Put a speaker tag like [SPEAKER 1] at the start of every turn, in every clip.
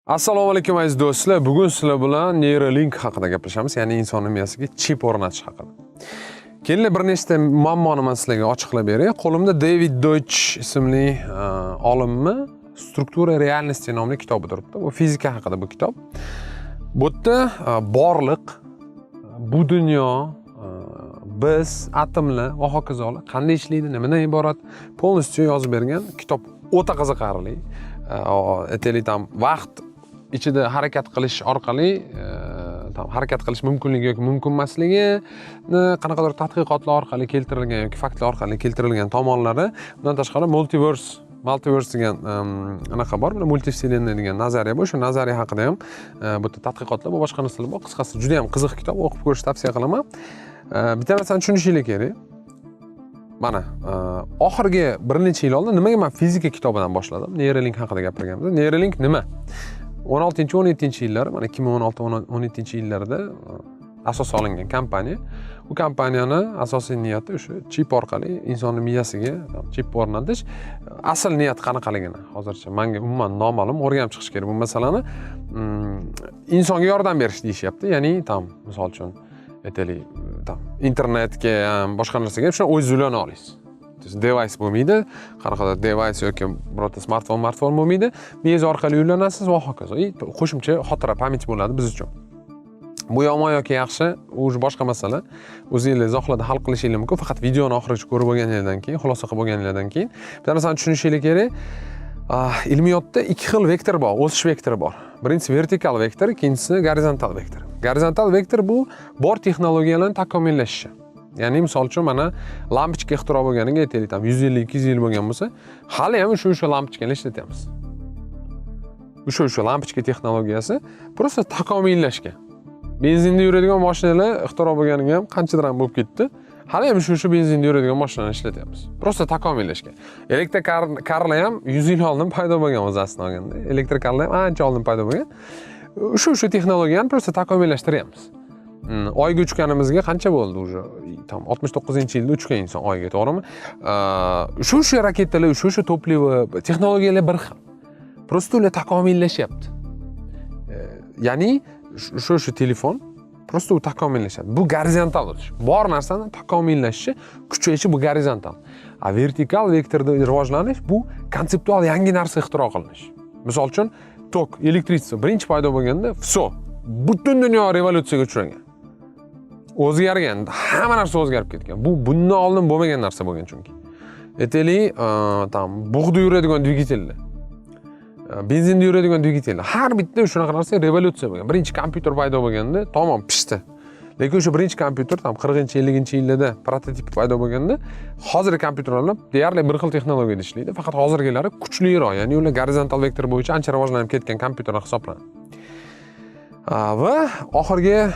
[SPEAKER 1] Assalomu alaykum, aziz do'stlar. Bugun sizlar bilan Neuralink haqida gaplashamiz, ya'ni insonning miyasiga chip o'rnatish haqida. Kelinglar, bir nechta muammoni man sizlarga ochiqlab beray. Qo'limda David Deutsch ismli olimni "Структура реальности" nomli kitobi turibdi. Bu fizika haqida bu kitob. Bu yerda borliq, bu dunyo, biz, atomlar va hokazolar qanday ishlaydi, nimadan iborat, полностью yozib bergan kitob, o'ta qiziqarli. Aytaylik, там vaqt ichida harakat qilish orqali там harakat qilish mumkinligi yoki mumkin emasligini qanaqadir tadqiqotlar orqali keltirilgan yoki faktlar orqali keltirilgan tomonlari. Bundan tashqari, multiverse degan anaqa bor, мультивселенная degan nazariya bor. O'sha nazariya haqida ham bu yerda tadqiqotlar va boshqa narsalar bor. Qisqasi, juda yam qiziq kitob, o'qib ko'rishni tavsiya qilaman. Bitta narsani tushunishinglar kerak. Mana oxirgi bir necha yil oldin nimaga man fizika kitobidan boshladim Neuralink haqida gapirganimizda? Neuralink nima? 16, 17-yillar, mana 2016, 17-yillarda asos olingan kompaniya. U kompaniyani asosiy niyati o'sha chip orqali insonni miyasiga chip o'rnatish. Asl niyat qanaqaligini hozircha manga umuman noma'lum, o'rganib chiqish kerak bu masalani. Insonga yordam berish deyishyapti, ya'ni там, misol uchun, aytaylik, там internetga ham, boshqa narsaga ham shuni o'zingiz ulana olasiz. То есть device bo'lmaydi, qanaqadir device yoki birorta smartfon bo'lmaydi, miyangiz orqali ulanasiz va hokazo. И qo'shimcha xotira, память bo'ladi biz uchun. Bu yomon yoki yaxshi, u уже boshqa masala, o'zinglar izohlarda hal qilishinglar mumkin. Faqat videoni oxirigacha ko'rib bo'lganinglardan keyin, xulosa qilib bo'lganinglardan keyin. Bitta narsani tushunishinglar kerak. Ilmiyotda ikki xil vektor bor, o'sish vektori bor. Birinchisi vertikal vektor, ikkinchisi gorizontal vektor. Gorizontal vektor bu bor texnologiyalarni takomillashishi. Ya'ni, misol uchun, mana lampochka ixtiro bo'lganiga, aytaylik, там 100 yil, 200 yil bo'lgan bo'lsa, hali ham o'sha lampochkani ishlatyapmiz. O'sha lampochka texnologiyasi просто takomillashgan. Benzinda yuradigan mashinalar ixtiro bo'lganiga ham qanchadir ham bo'lib ketdi, hali ham shu benzinda yuradigan mashinani ishlatyapmiz, просто takomillashgan. Elektrokarlar ham 100 yil oldin paydo bo'lgan. O'zi aslini olganda, elektrokarlar ham ancha oldin paydo bo'lgan. O'sha texnologiyani просто takomillashtiryapmiz. Oyga uchganimizga qancha bo'ldi уже? Там 69-yilda uchgan inson Oyga, to'g'rimi? Shu raketalar, shu топливо, texnologiyalar bir xil, просто ular takomillashyapti. Ya'ni shu telefon просто u takomillashadi. Bu gorizontal o'sish, bor narsani takomillashishi, kuchayishi, bu gorizontal. А vertikal vektorda rivojlanish bu konseptual yangi narsa ixtiro qilinish. Misol uchun, tok, электричество birinchi paydo bo'lganda, все, butun dunyo revolyutsiyaga uchragan, o'zgargan, hamma narsa o'zgarib ketgan. Bu bundan oldin bo'lmagan narsa bo'lgan chunki. Aytaylik, там bug'da yuradigan dvigatellar, benzinda yuradigan dvigatellar, har bitta shunaqa narsa revolyutsiya bo'lgan. Birinchi kompyuter paydo bo'lganda, tamom, pishdi. Lekin o'sha birinchi kompyuter там 40, 50-yillarda prototip paydo bo'lganda, hozirgi kompyuterlar bilan deyarli bir xil texnologiyada ishlaydi, faqat hozirgilari kuchliroq. Ya'ni ular gorizontal vektor bo'yicha ancha rivojlanib ketgan kompyuterlar hisoblanadi. Va oxirgi,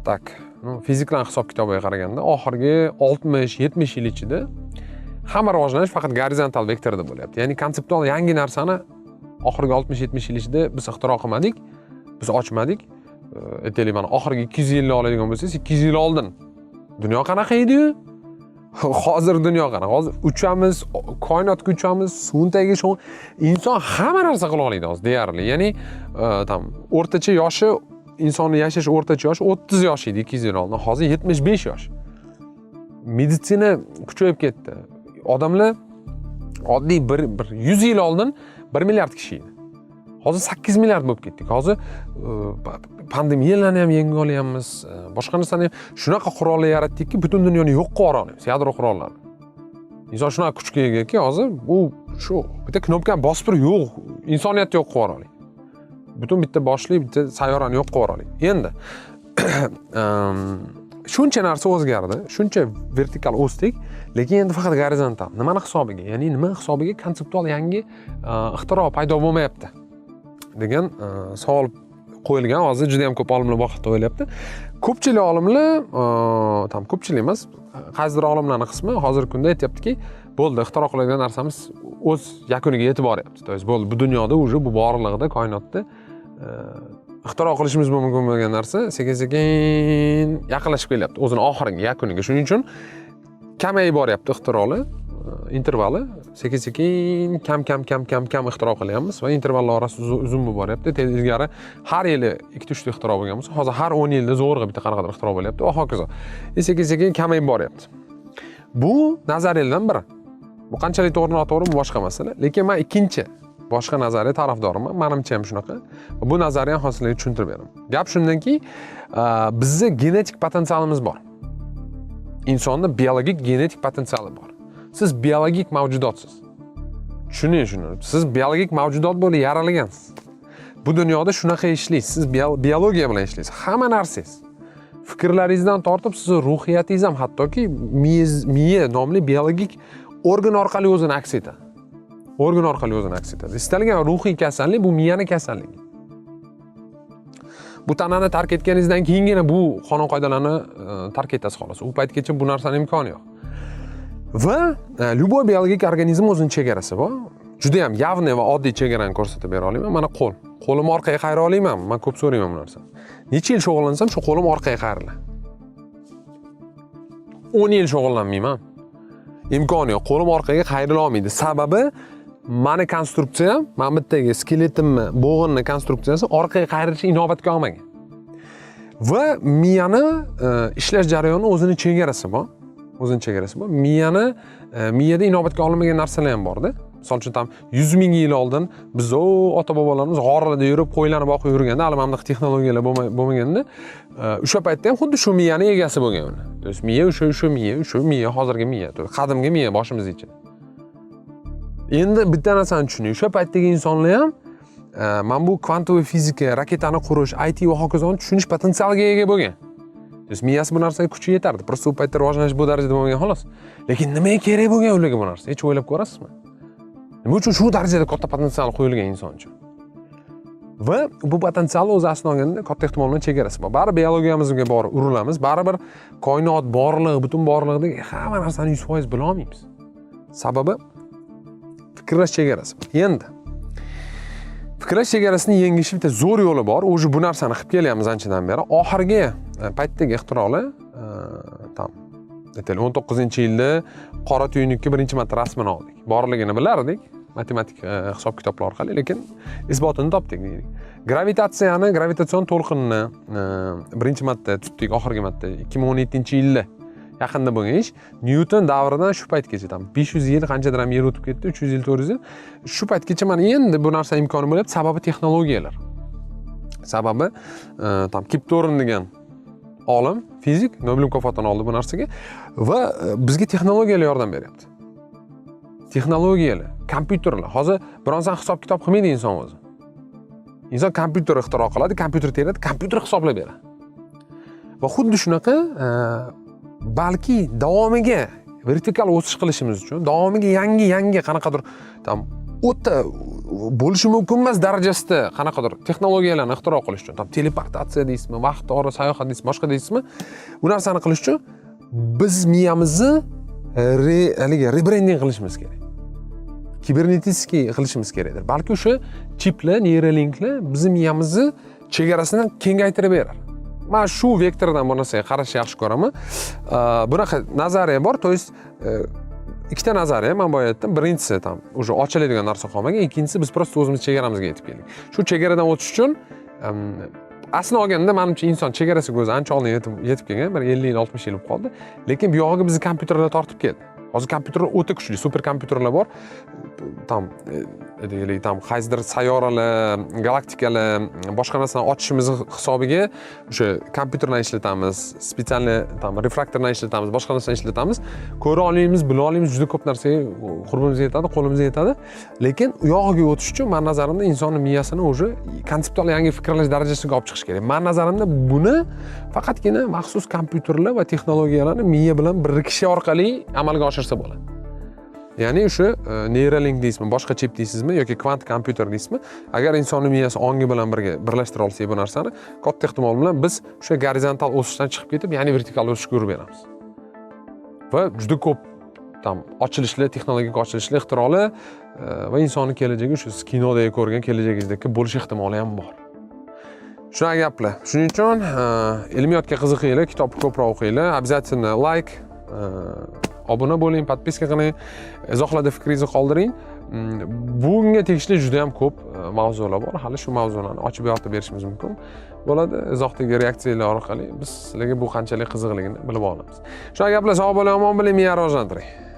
[SPEAKER 1] так, ну, fiziklar hisob kitobiga qaraganda, oxirgi 60, 70 yil ichida hamma rivojlanish faqat gorizontal vektorda bo'lyapti. Ya'ni konseptual yangi narsani oxirgi 60, 70 yil ichida biz ixtiro qilmadik, biz ochmadik. Aytaylik, mana oxirgi 200 yilni oladigan bo'lsangiz, 200 yil oldin dunyo qanaqa ediyu, hozir dunyo qanaqa? Hozir uchamiz, koinotga uchamiz, suvni tagiga shu inson hamma narsa qila oladi hozir deyarli. Ya'ni там o'rtacha yoshi, insonni yashash o'rtacha yoshi 30 yosh edi 200 yil oldin, hozir 75 yosh. Meditsina kuchayib ketdi. Odamlar oddiy bir 100 yil oldin 1 milliard kishi edi, hozir 8 milliard bo'lib ketdik. Hozir pandemiyalarni ham yenga olyapmiz, boshqa narsani ham. Shunaqa qurollar yaratdikki, butun dunyoni yo'q qilib yubora olamiz, yadro qurollarini. Inson shunaqa kuchga egaki hozir, u shu bitta knopkani bosib turib, yo'q, insoniyatni yo'q qilib yubora oladi, butun bitta boshli bitta sayyorani yo'q qilib yubora oladi. Endi shuncha narsa o'zgardi, shuncha vertikal o'sdik, lekin endi faqat gorizontal nimani hisobiga? Ya'ni nima hisobiga konseptual yangi ixtiro paydo bo'lmayapti degan savol qo'yilgan. Hozir juda yam ko'p olimlar bu haqda o'ylayapti. Ko'pchilik olimlar, там ko'pchilik emas, qaysidir olimlarni qismi hozirgi kunda aytyaptiki, bo'ldi, ixtiro qiladigan narsamiz o'z yakuniga yetib boryapti. То есть bo'ldi, bu dunyoda уже, bu borliqda, koinotda ixtiro qilishimiz mumkin bo'lgan narsa sekin sekin yaqinlashib kelyapti o'zini oxiriga, yakuniga. Shuning uchun kamayib boryapti ixtirolar. Intervali sekin sekin kam kam kam kam kam ixtiro qilyapmiz va intervallar orasi uzun bo'lib boryapti. Tez ilgari har yili ikkita, uchta ixtiro bo'lgan bo'lsa, hozir har 10 yilda zo'rg'a bitta qanaqadir ixtiro bo'lyapti va hokazo. И sekin sekin kamayib boryapti. Bu nazariyalardan biri. Bu qanchalik to'g'ri, noto'g'ri, bu boshqa masala, lekin man ikkinchi, boshqa nazariya tarafdoriman. Manimcha ham shunaqa. Bu nazariyani hozir sizlarga tushuntirib beraman. Gap shundanki, bizni genetik potensialimiz bor. Insonni biologik, genetik potensiali bor. Siz biologik mavjudotsiz, tushuning shuni. Siz biologik mavjudot bo'lib yaralgansiz. Bu dunyoda shunaqa ishlaysiz. Siz biologiya bilan ishlaysiz. Hamma narsangiz, fikrlaringizdan tortib sizni ruhiyatingiz ham, hattoki miya nomli biologik organ orqali o'zini aks etadi, organ orqali o'zini aks etadi. Istalgan ruhiy kasallik bu miyani kasalligi. Bu tanani tark etganingizdan keyingina bu qonun qoidalarni tark etasiz, xolos. U paytgacha bu narsani imkoni yo'q. Va любой biologik organizm o'zini chegarasi bor. Judayam явный va oddiy chegarani ko'rsatib bera olaman. Mana qo'l. Qo'limni orqaga qayra olamanmi? Man ko'p so'rayman bu narsani. Necha yil shug'ullansam, shu qo'lim orqaga qayriladi. 10 yil shug'ullanmayman, imkoni yo'q, qo'lim orqaga qayrila olmaydi. Sababi mani konstruksiyam, mana bu yerdagi skeletimni, bo'g'inni konstruksiyasi orqaga qayrilishni inobatga olmagan. Va miyani ishlash jarayoni o'zini chegarasi bor, o'zini chegarasi bor. Miyani miyada inobatga olinmagan narsalar ham borda. Misol uchun, там 100 000 yil oldin biz, u ota bobolarimiz g'orlarda yurib, qo'ylarni boqib yurganda, hali mana bunaqa texnologiyalar bo'lmaganda, o'sha paytda ham xuddi shu miyani egasi bo'lgan ular. То есть miya o'sha miya, o'sha miya, hozirgi miya, то есть qadimgi miya boshimiz ichida. Endi bitta narsani tushuning: o'sha paytdagi insonlar ham mana bu квантовый fizika, raketani qurish, IT va hokazoni tushunish potensialiga ega bo'lgan. То есть miyasi bu narsaga kuchi yetardi, просто u paytda rivojlanish bu darajada bo'lmagan, xolos. Lekin nimaga kerak bo'lgan ularga bu narsa, hech o'ylab ko'rasizmi, nima uchun shu darajada katta potensial qo'yilgan inson uchun? Va bu potensialni o'zi aslini olganda katta ehtimol bilan chegarasi bor. Baribir biologiyamizga borib urilamiz, baribir koinot borlig'i, butun borlig'idagi hamma narsani 100% bila olmaymiz, sababi fikrlash chegarasi bor. Endi fikrlash chegarasini yengish bitta zo'r yo'li bor. Уже bu narsani qilib kelyapmiz anchadan beri. Oxirgi paytdagi ixtirolar, там, aytaylik, 19-yilda qora tuynukka birinchi marta rasmini oldik. Borligini bilardik matematik hisob kitoblar orqali, lekin isbotini topdik deylik. Gravitatsiyani, gravitatsion to'lqinni birinchi marta tutdik oxirgi marta 2017-yilda, yaqinda bo'lgan ish. Nyuton davridan shu paytgacha там 500 yil, qanchadir ham yil o'tib ketdi, 300 yil, 400 yil. Shu paytgacha mana endi bu narsa imkoni bo'lyapti. Sababi texnologiyalar, sababi там Kip Torn degan olim, fizik Nobel mukofotini oldi bu narsaga. Va bizga texnologiyalar yordam beryapti, texnologiyalar, kompyuterlar. Hozir biron hisob kitob qilmaydi inson o'zi. Inson kompyuter ixtiro qiladi, kompyuter teradi, kompyuter hisoblab beradi. Va xuddi shunaqa balki davomiga vertikal o'sish qilishimiz uchun, davomiga yangi yangi qanaqadir там o'ta bo'lishi mumkin emas darajasida qanaqadir texnologiyalarni ixtiro qilish uchun, там teleportatsiya deysizmi, vaqt ora sayohat deysizmi, boshqa deysizmi, bu narsani qilish uchun biz miyamizni haligi rebrending qilishimiz kerak, кибернетический qilishimiz kerakdir. Balki o'sha chiplar, neyrolinklar bizni miyamizni chegarasini kengaytirib berar. Man shu vektordan bu narsaga qarashni yaxshi ko'raman. Bunaqa nazariya bor, то есть ikkita nazariya man boya aytdim. Birinchisi, там уже ochiladigan narsa qolmagan. Ikkinchisi, biz просто o'zimiz chegaramizga yetib keldik. Shu chegaradan o'tish uchun, aslini olganda, manimcha, inson chegarasiga o'zi ancha oldin yetib kelgan, bir 50 yil, 60 yil bo'lib qoldi. Lekin bu yog'iga bizni kompyuterlar tortib keldi. Hozir kompyuterlar o'ta kuchli, super kompyuterlar bor. Там deylik, там qaysidir sayyoralar, galaktikalar, boshqa narsani ochishimiz hisobiga o'sha kompyuterlarni ishlatamiz, специальный там refraktorlarni ishlatamiz, boshqa narsani ishlatamiz, ko'ra olmaymiz, bila olmaymiz, juda ko'p narsaga qurbimiz yetadi, qo'limiz yetadi. Lekin u yog'iga o'tish uchun, mani nazarimda, insonni miyasini уже konseptual yangi fikrlash darajasiga olib chiqish kerak. Mani nazarimda, buni faqatgina maxsus kompyuterlar va texnologiyalarni miya bilan birikishi orqali amalga oshirsa bo'ladi. Ya'ni o'sha neyrolink deysizmi, boshqa chip deysizmi yoki kvant kompyuter deysizmi, agar insonni miyasi ongi bilan birga birlashtira olsak bu narsani, katta ehtimol bilan biz o'sha gorizontal o'sishdan chiqib ketib, ya'ni vertikal o'sishga yurib beramiz. Va juda ko'p там ochilishlar, texnologik ochilishlar, ixtirolar va insonni kelajagi o'sha siz kinodagi ko'rgan kelajagingizdagi bo'lish ehtimoli ham bor. Shunaqa gaplar. Shuning uchun ilmiyotga qiziqinglar, kitob ko'proq o'qinglar. Обязательно layk. Obuna bo'ling, подписка qiling, izohlarda fikringizni qoldiring. Bunga tegishli juda ham ko'p mavzular bor. Hali shu mavzularni ochib yoritib berishimiz mumkin bo'ladi. Izohdagi reaksiyalar orqali biz sizlarga bu qanchalik qiziqligini bilib olamiz. Shunaqa gaplar, sog' bo'ling, omon bo'ling, miya rivojlantiring.